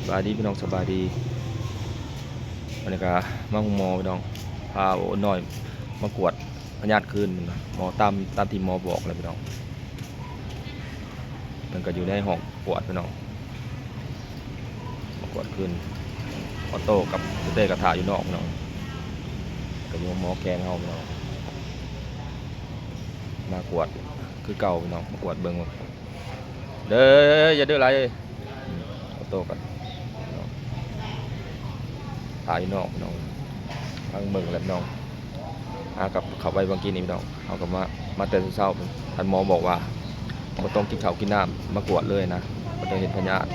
ສະບາຍດີພີ່ນ້ອງ ສະບາຍດີ. ວັນນີ້ກະມາໂຮງໝໍພີ່ນ້ອງ ພາໂອນ້ອຍມາກວດພະຍາດຄືນ ໝໍຕາມ ຕາມທີ່ໝໍບອກແຫຼະພີ່ນ້ອງ. ເພິ່ນກະຢູ່ໃນຫ້ອງກວດພີ່ນ້ອງ ມາກວດຄືນ. ອອໂຕ້ກັບເຕ້ກະຖ້າຢູ່ນອກພີ່ນ້ອງ ກະຢູ່ໂຮງໝໍແຂວງເຮົາພີ່ນ້ອງ ມາກວດຄືເກົ່າພີ່ນ້ອງ ມາກວດເບິ່ງວ່າ ເດີ ຢ່າດື້ຫຼາຍ ອອໂຕ້ກັນ ຖ່າຍຢູ່ນອກພີ່ນ້ອງ ທາງເບິ່ງແລ້ວພີ່ນ້ອງ. ຫາກັບເຂົ້າໄປເມື່ອກີ້ນີ້ພີ່ນ້ອງ ເຮົາກໍມາ ມາແຕ່ເຊົ້າໆ ທ່ານໝໍບອກວ່າ ບໍ່ຕ້ອງກິນເຂົ້າກິນນ້ຳ ມາກວດເລີຍນະ ບໍ່ຕ້ອງເຮັດພະຍາດ.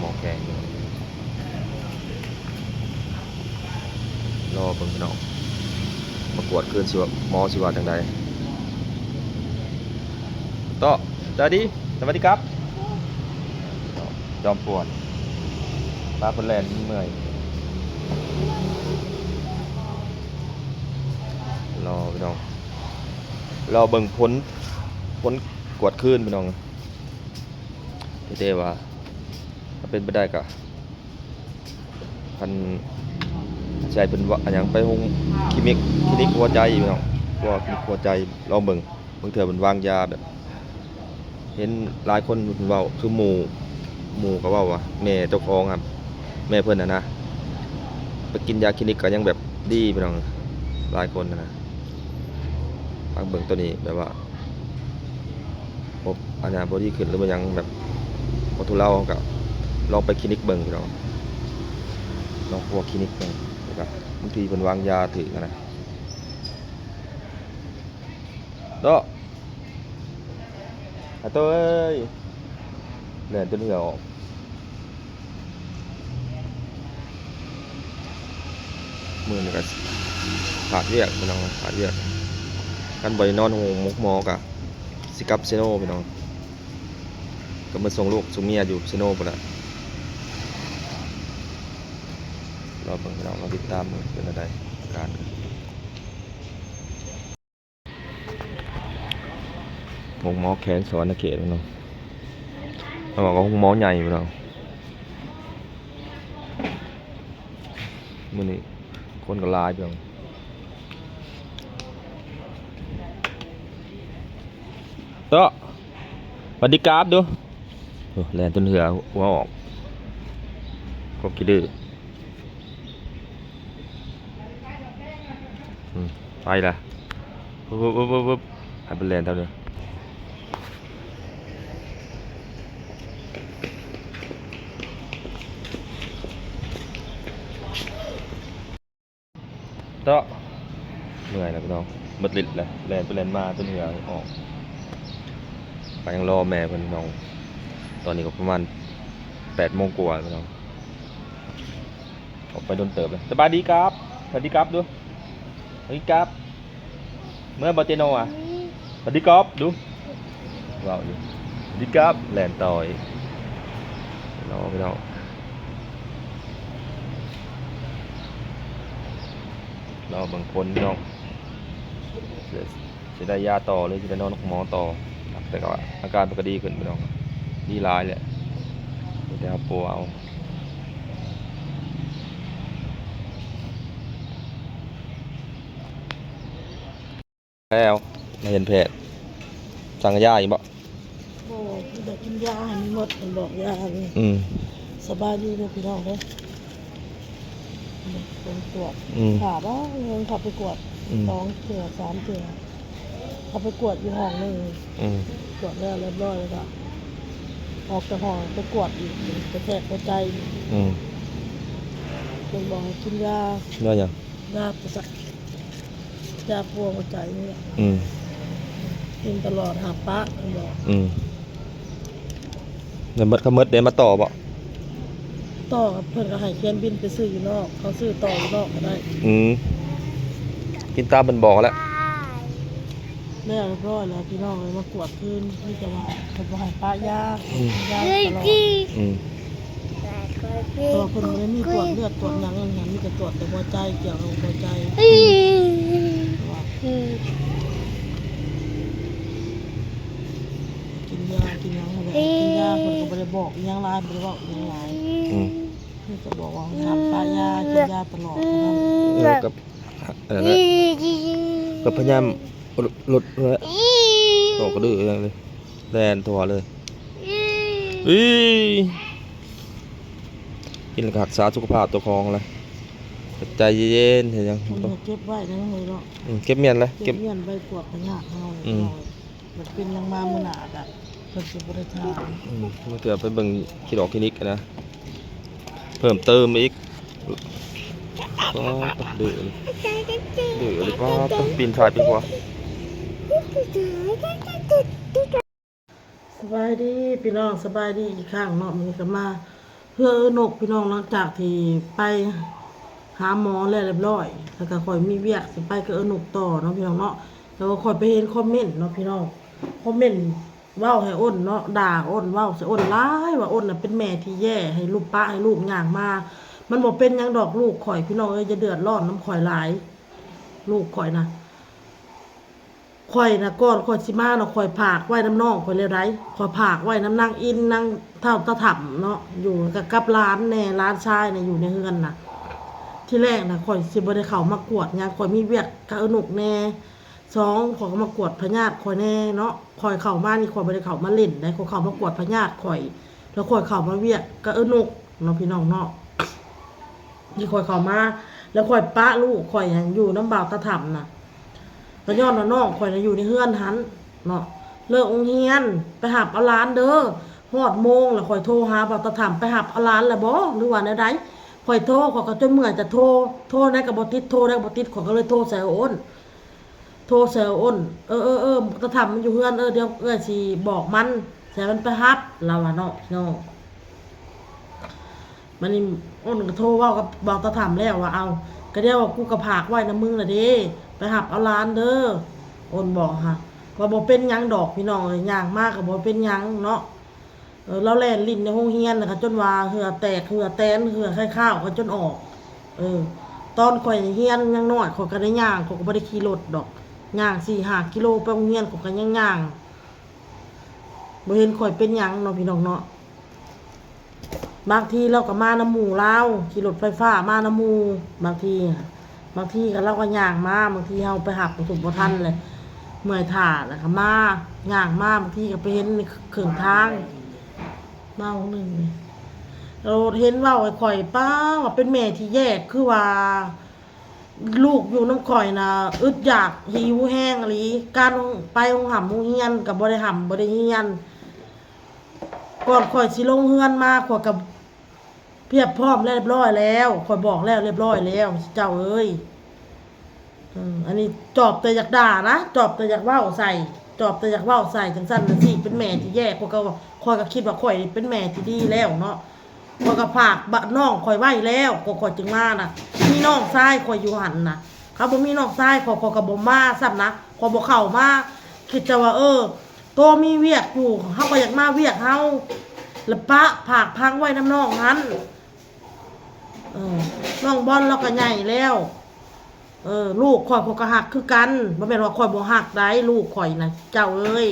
ໝໍແຂວງ ລໍເບິ່ງພີ່ນ້ອງ ມາກວດຄືນຊິວ່າ ໝໍຊິວ່າຈັ່ງໃດ. ເຕາະ ສະບາຍດີ ສະຫວັດດີຄັບ ຈອມປວນ ພາເພິ່ນແລ່ນເມື່ອຍ. ລໍພີ່ນ້ອງ ລໍເບິ່ງຜົນ ຜົນກວດຄືນພີ່ນ້ອງ. ແຕ່ວ່າ ຖ້າເປັນໄປໄດ້ກະ ຄັນຊິໃຫ້ເພິ່ນວ່າ ອັນຫຍັງ ໄປໂຮງຄລີນິກ ຄລີນິກຫົວໃຈພີ່ນ້ອງ ພວກຄລີນິກຫົວໃຈ ລອງເບິ່ງ ບາງເທື່ອເພິ່ນວາງຢາແບບ ເຫັນຫຼາຍຄົນເພິ່ນເວົ້າ ຄືໝູ່ ໝູ່ກໍເວົ້າວ່າ ແມ່ເຈົ້າຂອງຫັ້ນ ແມ່ເພິ່ນຫັ້ນນະ ໄປກິນຢາຄລີນິກກໍຍັງແບບດີພີ່ນ້ອງ ຫຼາຍຄົນຫັ້ນນະ. ຟັງເບິ່ງໂຕນີ້ແບບວ່າ ບໍ່ ອັນນະ ບໍ່ດີຂຶ້ນ ຫຼືວ່າຫຍັງແບບບໍ່ທຸເລົາ ເຮົາກະລອງໄປຄລີນິກເບິ່ງພີ່ນ້ອງ ລອງພວກຄລີນິກເບິ່ງ ແລ້ວກະບາງທີເພິ່ນວາງຢາຖືກຫັ້ນນະ. ໂຕ ອາໂຕເອີຍ ແລ່ນຈົນເຫື່ອອອກ. ມື້ນີ້ກໍຂາດວຽກພີ່ນ້ອງ ຂາດວຽກ ຄັນບໍ່ໄດ້ນອນໂຮງໝໍກໍຊິກັບເຊໂນພີ່ນ້ອງ ກໍມາສົ່ງລູກສົ່ງເມຍຢູ່ເຊໂນພຸ້ນແຫຼະ. ລໍເບິ່ງພີ່ນ້ອງ ລໍຕິດຕາມເບິ່ງເປັນແນວໃດອາການ. ໂຮງໝໍແຂວງສະຫວັນນະເຂດເນາະ ເຮົາວ່າກໍໂຮງໝໍໃຫຍ່ພີ່ນ້ອງ ມື້ນີ້ຄົນກໍຫຼາຍພີ່ນ້ອງ. ເຕາະ ຫວັດດີກາບດູ ໂອ້ ແລ່ນຈົນເຫື່ອຫົວອອກ ຄວາມຂີ້ດື້. ອືມ ໄປລະ ວຶບ ວຶບ ວຶບ ວຶບ ໃຫ້ເພິ່ນແລ່ນແຖວນີ້. ເຕາະ ເມື່ອຍແລ້ວພີ່ນ້ອງ ໝົດລິດແລ້ວ ແລ່ນໄປແລ່ນມາຈົນເຫື່ອອອກ. ກໍຍັງລໍແມ່ເພິ່ນພີ່ນ້ອງ ຕອນນີ້ກໍປະມານແປດໂມງກວ່າແລ້ວພີ່ນ້ອງ. ອອກໄປດົນເຕີບແລ້ວ. ສະບາຍດີຄັບ ສະຫວັດດີຄັບດູ ສະຫວັດດີຄັບ. ເມື່ອຍບໍ່ເຈໂນອະ? ສະຫວັດດີຄັບດູ ເວົ້າຢູ່ ສະຫວັດດີຄັບ ແລ່ນຕໍ່ອີກ. ລໍພີ່ນ້ອງ ລໍເບິ່ງຜົນພີ່ນ້ອງ ຊິໄດ້ຢາຕໍ່ ຫຼືຊິໄດ້ນອນໂຮງໝໍຕໍ່. ແຕ່ກໍອາການເພິ່ນກໍດີຂຶ້ນພີ່ນ້ອງ ດີຫຼາຍແຫຼະ ມີແຕ່ເຮົາປົວເອົາ. ແລ້ວມາເຫັນແພດ ສັ່ງຢາອີກບໍ່? ບໍ່ ຢາກກິນຢາໃຫ້ມັນໝົດ ເພິ່ນບອກຢາ. ອືມ ສະບາຍດີເດີພີ່ນ້ອງເດີ ເບິ່ງກວດ ອືມ ຖ້າບໍ່ເພິ່ນເຂົ້າໄປກວດ ອືມ ສອງເທື່ອສາມເທື່ອ ເຂົ້າໄປກວດຢູ່ຫ້ອງໜຶ່ງ ອືມ ກວດແລ້ວລຽບຮ້ອຍ ແລ້ວກໍອອກຈາກຫ້ອງໄປກວດອີກ ໄປແທກຫົວໃຈ. ອືມ ເພິ່ນບອກໃຫ້ກິນຢາ ຢາຫຍັງ? ຢາປະສາດ ຢາປົວຫົວໃຈນີ້ແຫຼະ. ອືມ ກິນຕະຫຼອດ ຫ້າມປະ ເພິ່ນບອກ. ອືມ ແລ້ວໝົດ ຄັນໝົດເດ້ ມາຕໍ່ບໍ່? ຕໍ່ ເພິ່ນກໍໃຫ້ຂຽນບິນໄປຊື້ຢູ່ນອກ ເຂົາຊື້ຕໍ່ຢູ່ນອກກໍໄດ້. ອືມ ກິນຕາມເພິ່ນບອກແຫຼະ. ແລ້ວຮຽບຮ້ອຍແລ້ວພີ່ນ້ອງເອີຍ ມາກວດຄືນ ມີແຕ່ວ່າເພິ່ນບໍ່ໃຫ້ປະຢາ ອືມ ຢາຕະຫຼອດ. ອືມ ແຕ່ວ່າເພິ່ນບໍ່ໄດ້ມີກວດເລືອດກວດຫຍັງ ມີແຕ່ກວດແຕ່ຫົວໃຈ ກ່ຽວກັບຫົວໃຈ. ອືມ ແຕ່ວ່າ ອືມ ກິນຢາ ກິນຫຍັງຫັ້ນແຫຼະ ກິນຢາ ເພິ່ນກໍບໍ່ໄດ້ບອກອີ່ຫຍັງຫຼາຍ ບໍ່ໄດ້ເວົ້າອີ່ຫຍັງຫຼາຍ. ອືມ ເພິ່ນກໍບອກວ່າຫ້າມປະຢາ ກິນຢາຕະຫຼອດເທົ່ານັ້ນ. ເອີ ກໍ ອັນນັ້ນແຫຼະ ກໍພະຍາຍາມລົດ ລົດ ອອກກະດື້ຫຍັງເລີຍ ແລ່ນທົ່ວເລີຍ. ອີ ກິນແລ້ວກໍຮັກສາສຸຂະພາບເຈົ້າຂອງແຫຼະ ໃຈເຢັນໆ ເຮັດຫຍັງ ເກັບໄວ້ນະເນາະ. ອືມ ເກັບມ້ຽນລະ ເກັບມ້ຽນໃບກວດພະຍາດເຮົາ. ອືມ ມັນເປັນຫຍັງມາມື້ໜ້າກະເພິ່ນຊິບໍ່ໄດ້ຖາມ. ອືມ ບາງເທື່ອໄປເບິ່ງຄລີນິກຄລີນິກນະ ເພີ່ມເຕີມອີກ. ປ້າດ ດື້ ດື້ ປ້າດ ປີນຊ້າຍປີນຂວາ. ສະບາຍດີພີ່ນ້ອງ ສະບາຍດີອີກຄັ້ງເນາະ. ມື້ນີ້ກໍມາເຮືອນເອື້ອຍນົກພີ່ນ້ອງ ຫຼັງຈາກທີ່ໄປຫາໝໍແລ້ວລຽບລ້ອຍ ແລ້ວກໍຂ້ອຍມີວຽກຊິໄປກັບເອື້ອຍນົກຕໍ່ເນາະພີ່ນ້ອງເນາະ. ແຕ່ວ່າຂ້ອຍໄປເຫັນຄອມເມັນເນາະພີ່ນ້ອງ ຄອມເມັນເວົ້າໃຫ້ອ້ນເນາະ ດ່າອ້ນ ເວົ້າໃສ່ອ້ນຫຼາຍວ່າອ້ນນະເປັນແມ່ທີ່ແຍ່ໃຫ້ລູກ ປະໃຫ້ລູກຍ່າງມາ. ມັນບໍ່ເປັນຫຍັງດອກລູກຂ້ອຍ ພີ່ນ້ອງເອີຍ ຢ່າເດືອດຮ້ອນນຳຂ້ອຍຫຼາຍ ລູກຂ້ອຍນະ. ຂ້ອຍນະ ກ່ອນຂ້ອຍຊິມາເນາະ ຂ້ອຍຝາກໄວ້ນຳນ້ອງຂ້ອຍແລ້ວໃດ໋ ຂ້ອຍຝາກໄວ້ນຳນາງອິນ ນາງທ້າວຕາຖໍ້າເນາະ ຢູ່ກັບ ກັບຫຼານແດ່ ຫຼານຊາຍນະ ຢູ່ໃນເຮືອນນະ. ທີແລກນະ ຂ້ອຍຊິບໍ່ໄດ້ເຂົ້າມາກວດຫຍັງ ຂ້ອຍມີວຽກກັບເອື້ອນົກແດ່ ສອງ ຂ້ອຍກໍມາກວດພະຍາດຂ້ອຍແດ່ເນາະ. ຂ້ອຍເຂົ້າມານີ້ ຂ້ອຍບໍ່ໄດ້ເຂົ້າມາຫຼິ້ນໃດ໋ ຂ້ອຍເຂົ້າມາກວດພະຍາດຂ້ອຍ ແລ້ວຂ້ອຍເຂົ້າມາວຽກກັບເອື້ອນົກເນາະ ພີ່ນ້ອງເນາະ. ທີ່ຂ້ອຍເຂົ້າມາ ແລ້ວຂ້ອຍປະລູກຂ້ອຍຫັ້ນຢູ່ນຳບ່າວຕາຖໍ້ານະ ກໍຍ້ອນວ່ານ້ອງຂ້ອຍນະຢູ່ໃນເຮືອນຫັ້ນເນາະ ເລີກໂຮງຮຽນ ໄປຮັບເອົາຫຼານເດີ. ຮອດໂມງແລ້ວຂ້ອຍໂທຫາບ່າວຕາຖໍ້າ ໄປຮັບເອົາຫຼານແລ້ວບໍ່ ຫຼືວ່າແນວໃດ? ຂ້ອຍໂທ ຂ້ອຍກໍຈົນເມື່ອຍຈະໂທ ໂທໃດກໍບໍ່ຕິດ ໂທໃດກໍບໍ່ຕິດ ຂ້ອຍກໍເລີຍໂທໃສ່ອ້ນ ໂທໃສ່ອ້ນ ເອີໆ ຕາຖໍ້າມັນຢູ່ເຮືອນ ເອີ ດຽວເອື້ອຍຊິບອກມັນ ໃຫ້ມັນໄປຮັບ ລາວວ່າເນາະ ພີ່ນ້ອງ. ບາດນີ້ອ້ນກໍໂທເວົ້າກັບບ່າວຕາຖໍ້າແລ້ວວ່າ ເອົ້າ ກະດຽວວ່າກູກໍຝາກໄວ້ນຳມຶງລະເດ້ ໄປຮັບເອົາຫຼານເດີ ອ້ນບອກຫາ ວ່າບໍ່ເປັນຫຍັງດອກ ພີ່ນ້ອງເອີຍ ຍ່າງມາກໍບໍ່ເປັນຫຍັງເນາະ. ເອີ ລາວແລ່ນຫຼິ້ນໃນໂຮງຮຽນນະ ກໍຈົນວ່າເຫື່ອແຕກ ເຫື່ອແຕນ ເຫື່ອໄຄຄາວກໍຈົນອອກ. ເອີ ຕອນຂ້ອຍຮຽນຍັງນ້ອຍ ຂ້ອຍກໍໄດ້ຍ່າງ ຂ້ອຍກໍບໍ່ໄດ້ຂີ່ລົດດອກ ຍ່າງສີ່ຫ້າກິໂລໄປໂຮງຮຽນ ຂ້ອຍກໍຍັງຍ່າງ ບໍ່ເຫັນຂ້ອຍເປັນຫຍັງເນາະ ພີ່ນ້ອງເນາະ. ບາງທີລາວກໍມານຳໝູ່ລາວ ຂີ່ລົດໄຟຟ້າມານຳໝູ່ ບາງທີ ບາງທີກໍລາວກໍຍ່າງມາ ບາງທີເຮົາໄປຮັບບໍ່ຖືກບໍ່ທັນແຫຼະ ເມື່ອຍຖ້າ ແລ້ວກໍມາ ຍ່າງມາ ບາງທີກໍໄປເຫັນເຄິ່ງທາງ ມາວງໜຶ່ງນີ້ ໂລດເຫັນເວົ້າໃຫ້ຂ້ອຍ ປ້າ ວ່າເປັນແມ່ທີ່ແຍ່ ຄືວ່າ ລູກຢູ່ນຳຂ້ອຍນະ ອຶດຢາກ ຫິວແຮງອີ່ຫຼີ ການໄປໂຮງຮ່ຳໂຮງຮຽນກໍບໍ່ໄດ້ຮ່ຳບໍ່ໄດ້ຮຽນ. ກ່ອນຂ້ອຍຊິລົງເຮືອນມາ ຂ້ອຍກໍພຽບພ້ອມແລ້ວ ຮຽບຮ້ອຍແລ້ວ ຂ້ອຍບອກແລ້ວຮຽບຮ້ອຍແລ້ວ ເຈົ້າເອີຍ. ເອີ ອັນນີ້ຈອບແຕ່ຢາກດ່ານະ ຈອບແຕ່ຢາກເວົ້າໃສ່ ຈອບແຕ່ຢາກເວົ້າໃສ່ ຈັ່ງຊັ້ນຈັ່ງຊີ້ ເປັນແມ່ທີ່ແຍ່ ຂ້ອຍກໍ ຂ້ອຍກໍຄິດວ່າຂ້ອຍນີ້ເປັນແມ່ທີ່ດີແລ້ວເນາະ. ຂ້ອຍກໍຝາກບະ ນ້ອງຂ້ອຍໄວ້ແລ້ວ ກໍຂ້ອຍຈຶ່ງມານະ ມີນ້ອງຊາຍຂ້ອຍຢູ່ຫັ້ນນະ ຄັນບໍ່ມີນ້ອງຊາຍຂ້ອຍ ຂ້ອຍກໍບໍ່ມາຊ້ຳນະ ຂ້ອຍບໍ່ເຂົ້າມາ. ຄິດແຕ່ວ່າ ເອີ ໂຕມີວຽກຢູ່ ເຮົາກໍຢາກມາວຽກເຮົາ ແລ້ວປະຝາກຝັງໄວ້ນຳນ້ອງຫັ້ນ. ເອີ ນ້ອງບອນລາວກໍໃຫຍ່ແລ້ວ ເອີ ລູກຂ້ອຍ ຂ້ອຍກໍຮັກຄືກັນ ບໍ່ແມ່ນວ່າຂ້ອຍບໍ່ຮັກໃດ໋ ລູກຂ້ອຍນະ ເຈົ້າເອີຍ.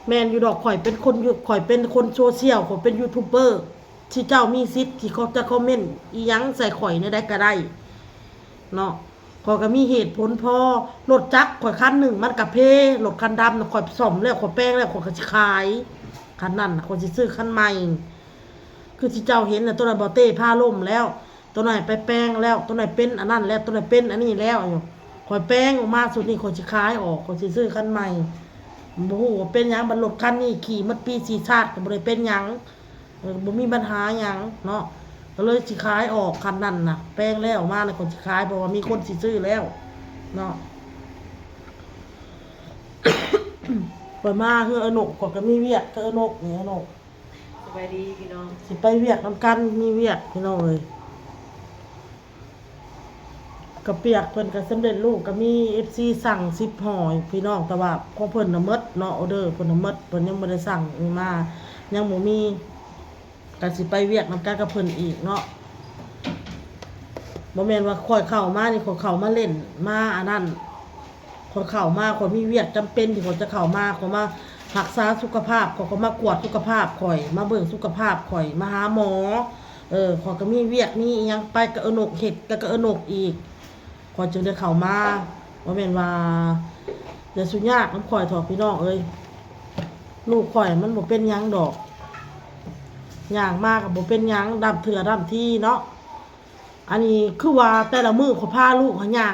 ແມ່ນຢູ່ດອກ ຂ້ອຍເປັນຄົນ ຂ້ອຍເປັນຄົນໂຊຊຽວ ຂ້ອຍເປັນຢູທູບເບີ ທີ່ເຈົ້າມີສິດທີ່ເຂົາຈະຄອມເມັນອີ່ຫຍັງໃສ່ຂ້ອຍແນວໃດກໍໄດ້ເນາະ. ຂ້ອຍກໍມີເຫດຜົນພໍ ລົດຈັກຂ້ອຍຄັນໜຶ່ງມັນກະເພ ລົດຄັນດຳນະ ຂ້ອຍສ້ອມແລ້ວ ຂ້ອຍແປງແລ້ວ ຂ້ອຍກໍຊິຂາຍ ຄັນນັ້ນນະ ຂ້ອຍຊິຊື້ຄັນໃໝ່. ຄືທີ່ເຈົ້າເຫັນນະ ໂຕນັ້ນບໍ່ເຕ້ພາລົ້ມແລ້ວ ໂຕນັ້ນໄປແປງແລ້ວ ໂຕນັ້ນເປັນອັນນັ້ນແລ້ວ ໂຕນັ້ນເປັນອັນນີ້ແລ້ວ. ຂ້ອຍແປງອອກມາຊຸດນີ້ ຂ້ອຍຊິຂາຍອອກ ຂ້ອຍຊິຊື້ຄັນໃໝ່. ບໍ່ຮູ້ວ່າເປັນຫຍັງ ບັດລົດຄັນນີ້ຂີ່ໝົດປີສີ່ຊາດກໍບໍ່ໄດ້ເປັນຫຍັງ ເອີ ບໍ່ມີບັນຫາຫຍັງເນາະ ກໍເລີຍຊິຂາຍອອກຄັນນັ້ນນະ. ແປງແລ້ວມາແລ້ວ ຂ້ອຍຊິຂາຍ ເພາະວ່າມີຄົນຊິຊື້ແລ້ວເນາະ. ຂ້ອຍມາເຮືອນເອື້ອນົກ ຂ້ອຍກໍມີວຽກກັບເອື້ອນົກນີ້ ເອື້ອນົກ ສະບາຍດີພີ່ນ້ອງ ຊິໄປວຽກນຳກັນ ມີວຽກພີ່ນ້ອງເອີຍ. ກະປຽກເພິ່ນກະສຳເລັດຮູບ ກະມີເອັຟຊີສັ່ງສິບຫໍ່ພີ່ນ້ອງ ແຕ່ວ່າຂອງເພິ່ນນະໝົດເນາະ ອໍເດີເພິ່ນນະໝົດ ເພິ່ນຍັງບໍ່ໄດ້ສັ່ງອີ່ມາ ຍັງບໍ່ມີ ກະຊິໄປວຽກນຳກັນກັບເພິ່ນອີກເນາະ. ບໍ່ແມ່ນວ່າຂ້ອຍເຂົ້າມານີ້ ຂ້ອຍເຂົ້າມາຫຼິ້ນ ມາອັນນັ້ນ ຂ້ອຍເຂົ້າມາ ຂ້ອຍມີວຽກຈຳເປັນທີ່ຂ້ອຍຈະເຂົ້າມາ ຂ້ອຍມາ ຮັກສາສຸຂະພາບ ຂ້ອຍກໍມາກວດສຸຂະພາບຂ້ອຍ ມາເບິ່ງສຸຂະພາບຂ້ອຍ ມາຫາໝໍ. ເອີ ຂ້ອຍກໍມີວຽກມີອີ່ຫຍັງໄປກັບເອື້ອນົກ ເຮັດກັບເອື້ອນົກອີກ ຂ້ອຍຈຶ່ງໄດ້ເຂົ້າມາ. ບໍ່ແມ່ນວ່າຢ່າສູ່ຍາກນຳຂ້ອຍເຖາະ ພີ່ນ້ອງເອີຍ. ລູກຂ້ອຍມັນບໍ່ເປັນຫຍັງດອກ ຍ່າງມາກໍບໍ່ເປັນຫຍັງ ດຳເທື່ອດຳທີເນາະ. ອັນນີ້ຄືວ່າແຕ່ລະມື້ຂ້ອຍພາລູກຂ້ອຍຍ່າງ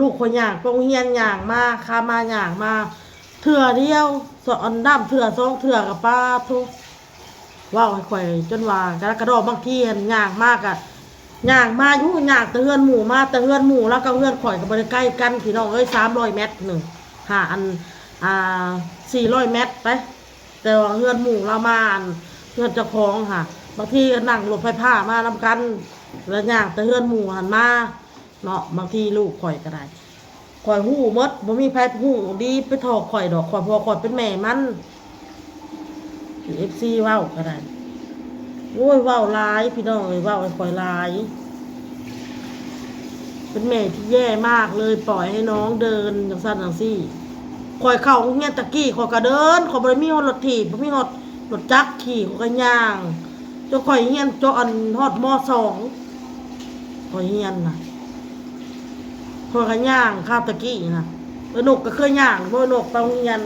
ລູກຂ້ອຍຍ່າງໄປໂຮງຮຽນ ຍ່າງມາ ຂາມາ ຍ່າງມາ ເທື່ອດຽວ ສອງ ອັນ ດຳເທື່ອສອງເທື່ອກໍປາໂທ້ ເວົ້າໃຫ້ຂ້ອຍຈົນວ່າກະດອກກະດໍ້. ບາງທີຫັ້ນຍ່າງມາກະຍ່າງມາຢູ່ ຍ່າງແຕ່ເຮືອນໝູ່ມາແຕ່ເຮືອນໝູ່ ແລ້ວກໍເຮືອນຂ້ອຍກໍບໍ່ໄດ້ໄກກັນ ພີ່ນ້ອງເອີຍ ສາມຮ້ອຍແມັດໜຶ່ງ ຫາ ອັນ ອ່າ ສີ່ຮ້ອຍແມັດໄປ. ແຕ່ວ່າເຮືອນໝູ່ລາວມາ ອັນ ເຮືອນເຈົ້າຂອງຫັ້ນ ບາງທີກໍນັ່ງລົດໄຟຟ້າມານຳກັນ ແລ້ວຍ່າງແຕ່ເຮືອນໝູ່ຫັ້ນມາເນາະ. ບາງທີລູກຂ້ອຍກໍໄດ້ ຂ້ອຍຮູ້ໝົດ ບໍ່ມີໃຜຮູ້ດີໄປທໍ່ຂ້ອຍດອກ ຂ້ອຍ ເພາະວ່າຂ້ອຍເປັນແມ່ມັນ. ເອັຟຊີເວົ້າກໍໄດ້ ໂອ້ຍ ເວົ້າຫຼາຍ ພີ່ນ້ອງເອີຍ ເວົ້າໃຫ້ຂ້ອຍຫຼາຍ. เป็นแม่ที่แย่มากเลย ปล่อยให้น้องเดินจั่งซั้นจั่งซี้. ข้อยเข้าโรงเรียนตะกี้ ข้อยก็เดิน ข้อยบ่ได้มีฮอดรถถีบ บ่มีฮอดรถจักรขี่ ข้อยก็ย่าง จนข้อยเรียนจนฮอด ม.สอง ข้อยเรียนน่ะ ข้อยก็ย่าง คาวตะกี้น่ะ เอื้อยนกก็เคยย่างบ่ เอื้อยนกไปโรงเรียน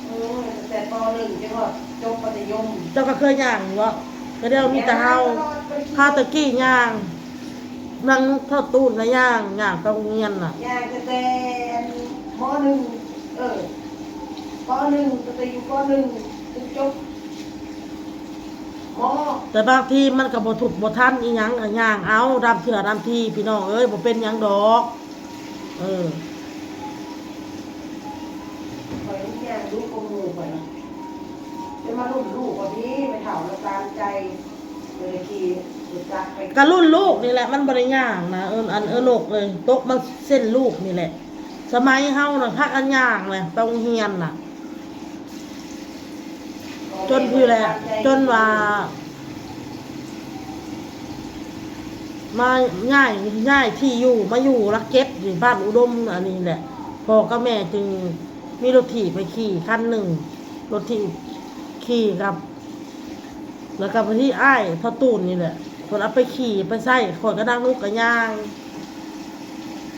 โอ้ย ตั้งแต่ ป.หนึ่ง จนฮอดจบมัธยม เจ้าก็เคยย่างอยู่บ่ ก็เดี๋ยวมีแต่เฮา คาวตะกี้ย่าง นางเฒ่าตูนน่ะย่าง ย่างไปโรงเรียนน่ะ ย่างตั้งแต่ ม.หนึ่ง เออ ป.หนึ่ง ตั้งแต่อยู่ ป.หนึ่ง จนจบ ม. แต่บางทีมันก็บ่ทุกบ่ทันอีหยัง ก็ย่างเอา ดำเทื่อดำที พี่น้องเอ้ย บ่เป็นหยังดอก เออ ข้อยนี่ย่างดุกว่าหมู่ข้อยนะ จะมารุ่นลูกข้อยพี้ แม่เฒ่าละตามใจ บ่ได้ขี่รถจักรไป ก็รุ่นลูกนี่แหละ มันบ่ได้ย่างนะ เอิ้น อัน เอิ้นนกเลย ตกมาเส้นลูกนี่แหละ สมัยเฮาน่ะ พากันย่างแหละ ไปโรงเรียนน่ะ จนพู้นแหละ จนว่า มาย้าย ย้ายที่อยู่ มาอยู่หลักเจ็ด อยู่บ้านอุดม อันนี้แหละ พ่อกับแม่จึงมีรถถีบไปขี่คันหนึ่ง รถถีบขี่กับ แล้วก็บางทีอ้ายเฒ่าตูนนี่แหละ เพิ่นเอาไปขี่ไปใช้ ข้อยก็นั่งนุกกะย่าง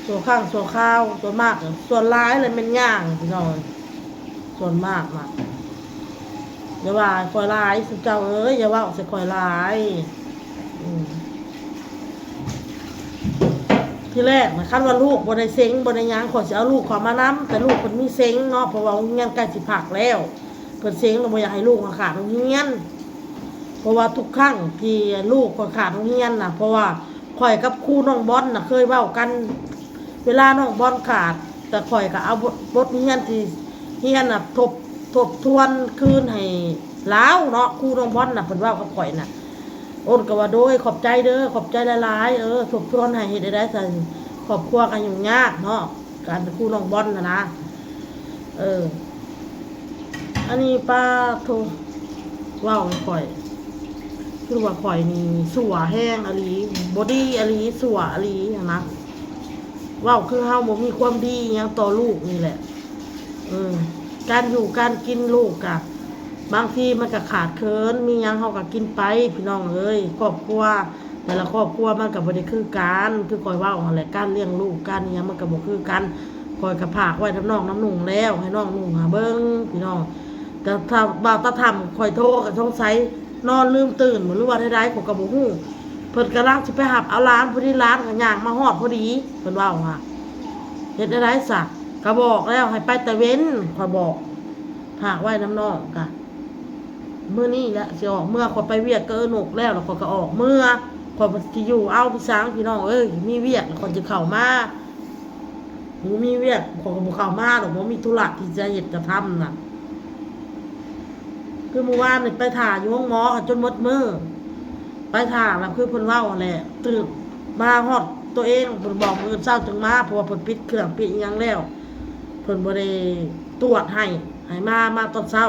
ชั่วครั้งชั่วคราว ส่วนมาก ส่วนหลายแล้วแม่นย่าง พี่น้อง ส่วนมากน่ะ อย่าว่าข้อยหลาย ซุมเจ้าเอ้ย อย่าเว้าใส่ข้อยหลาย อืม ทีแรกน่ะ คันว่าลูกบ่ได้เซ็ง บ่ได้หยัง ข้อยสิเอาลูกข้อยมานำ แต่ลูกเพิ่นมีเซ็งเนาะ เพราะว่าโรงเรียนใกล้สิพักแล้ว เพิ่นเซ็งแล้วบ่อยากให้ลูกข้อยขาดโรงเรียน เพราะว่าทุกครั้งที่ลูกข้อยขาดโรงเรียนน่ะ เพราะว่าข้อยกับครูน้องบอลน่ะเคยเว้ากัน เวลาน้องบอลขาด แต่ข้อยก็เอาบท บทเรียนที่เรียนน่ะ ทบ ทบทวนคืนให้ลาวเนาะ ครูน้องบอลน่ะ เพิ่นเว้ากับข้อยน่ะ อ้นก็ว่า โดย ขอบใจเด้อ ขอบใจหลายๆ เออ ทบทวนให้ เฮ็ดได้ซั่น ครอบครัวก็ยุ่งยากเนาะ การเป็นครูน้องบอลน่ะนะ เออ อันนี้ ปาโธ่ เว้าให้ข้อย คือว่าข้อยนี่สั่วแฮงอีหลี บ่ดีอีหลี สั่วอีหลีหั้นนะ เว้าคือเฮาบ่มีความดีอิหยังต่อลูกนี่แหละ เออ การอยู่การกินลูกกะ บางทีมันก็ขาดเขิน มีหยังเฮาก็กินไป พี่น้องเอ้ย ครอบครัว แต่ละครอบครัวมันก็บ่ได้คือกัน คือข้อยเว้าหั้นแหละ การเลี้ยงลูก การอิหยังมันก็บ่คือกัน ข้อยก็ฝากไว้นำน้องนำนุ่งแล้ว ให้น้องนุ่งหาเบิ่ง พี่น้อง แต่ถ้าบ่าวตาถ่ำข้อยโทรก็สงสัยนอนลืมตื่นบ่ หรือว่าใดๆ ข้อยก็บ่ฮู้ เพิ่นกำลังสิไปรับเอาหลาน พอดีหลานก็ย่างมาฮอดพอดี เพิ่นเว้าหั้น เฮ็ดแนวใดซะ ก็บอกแล้วให้ไปแต่เว็น ข้อยบอก ฝากไว้นำน้องกะ มื้อนี้แหละสิออกเมือ ข้อยไปเวียกกับเอื้อยนกแล้ว แล้วข้อยก็ออกเมือ ข้อยสิอยู่เอาพี่ช้าง พี่น้องเอ้ย มีเวียกแล้วข้อยจะเข้ามา บ่มีเวียกข้อยก็บ่เข้ามาดอก บ่มีธุระที่จะเฮ็ดจะทำน่ะ คือมื้อวานนี่ไปถ่าอยู่โรงหมอจนหมดมื้อ ไปถ่าแล้วคือเพิ่นเว้าหั้นแหละ ตื่นมาฮอดตัวเอง เพิ่นบอกมื้ออื่นเช้าจึงมา เพราะว่าเพิ่นปิดเครื่องปิดอิหยังแล้ว เพิ่นบ่ได้ตรวจให้ ให้มา มาตอนเช้า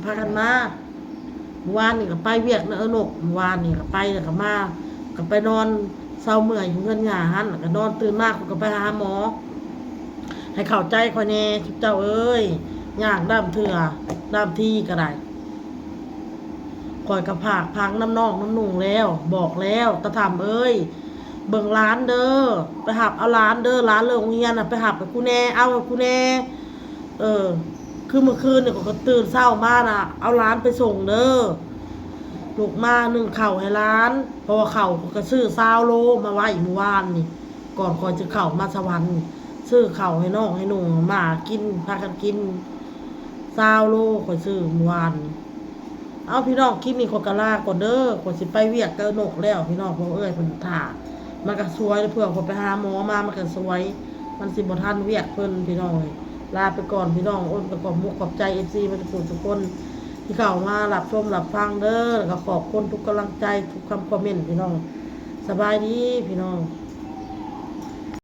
พากันมา เมื่อวานนี่ก็ไปเวียกนำเอื้อยนก เมื่อวานนี่ก็ไปแล้วก็มา ก็ไปนอนเซาเมื่อยอยู่เฮือนย่าหั้น แล้วก็นอนตื่นมาข้อยก็ไปหาหมอ ให้เข้าใจข้อยแหน่ เจ้าเอ้ย ย่างดำเทื่อ ນ້ຳທີກໍໄດ້ ຂ້ອຍກໍຝາກຝັງນຳນ້ອງນຳນຸ່ງແລ້ວ ບອກແລ້ວ ຕາທຳເອີຍ ເບິ່ງຫຼານເດີ ໄປຮັບເອົາຫຼານເດີ ຫຼານເລີກໂຮງຮຽນນະ ໄປຮັບໃຫ້ກູແດ່ ເອົາໃຫ້ກູແດ່ ເອີ ຄືມື້ຄືນນີ້ຂ້ອຍກໍຕື່ນເຊົ້າມານະ ເອົາຫຼານໄປສົ່ງເດີ ລຸກມາໜຶ້ງເຂົ້າໃຫ້ຫຼານ ເພາະວ່າເຂົ້າຂ້ອຍກໍຊື້ຊາວໂລມາໄວ້ມື້ວານນີ້ ກ່ອນຂ້ອຍຈະເຂົ້າມາສະຫວັນ ຊື້ເຂົ້າໃຫ້ນ້ອງໃຫ້ໜູ່ໝາກິນ ພາກັນກິນຊາວໂລ ຂ້ອຍຊື້ມື້ວານນີ້. ເອົາ ພີ່ນ້ອງ ຄລິບນີ້ຂ້ອຍກໍລາກ່ອນເດີ ຂ້ອຍຊິໄປວຽກກັບນົກແລ້ວ ພີ່ນ້ອງ ເພາະເອື້ອຍເພິ່ນຖ້າ ມັນກໍສວຍ ເພື່ອຂ້ອຍໄປຫາໝໍມາ ມັນກໍສວຍ ມັນຊິບໍ່ທັນວຽກເພິ່ນ ພີ່ນ້ອງເອີຍ. ລາໄປກ່ອນ ພີ່ນ້ອງ ໂອ້ຍ ກໍຂອບມຸກຂອບໃຈ ເອັຟຊີ ເບິດທຸກຜູ້ທຸກຄົນ ທີ່ເຂົ້າມາຮັບຊົມຮັບຟັງເດີ ແລ້ວກໍຂອບຄຸນທຸກກຳລັງໃຈ ທຸກຄຳຄອມເມັນ ພີ່ນ້ອງ. ສະບາຍດີ ພີ່ນ້ອງ.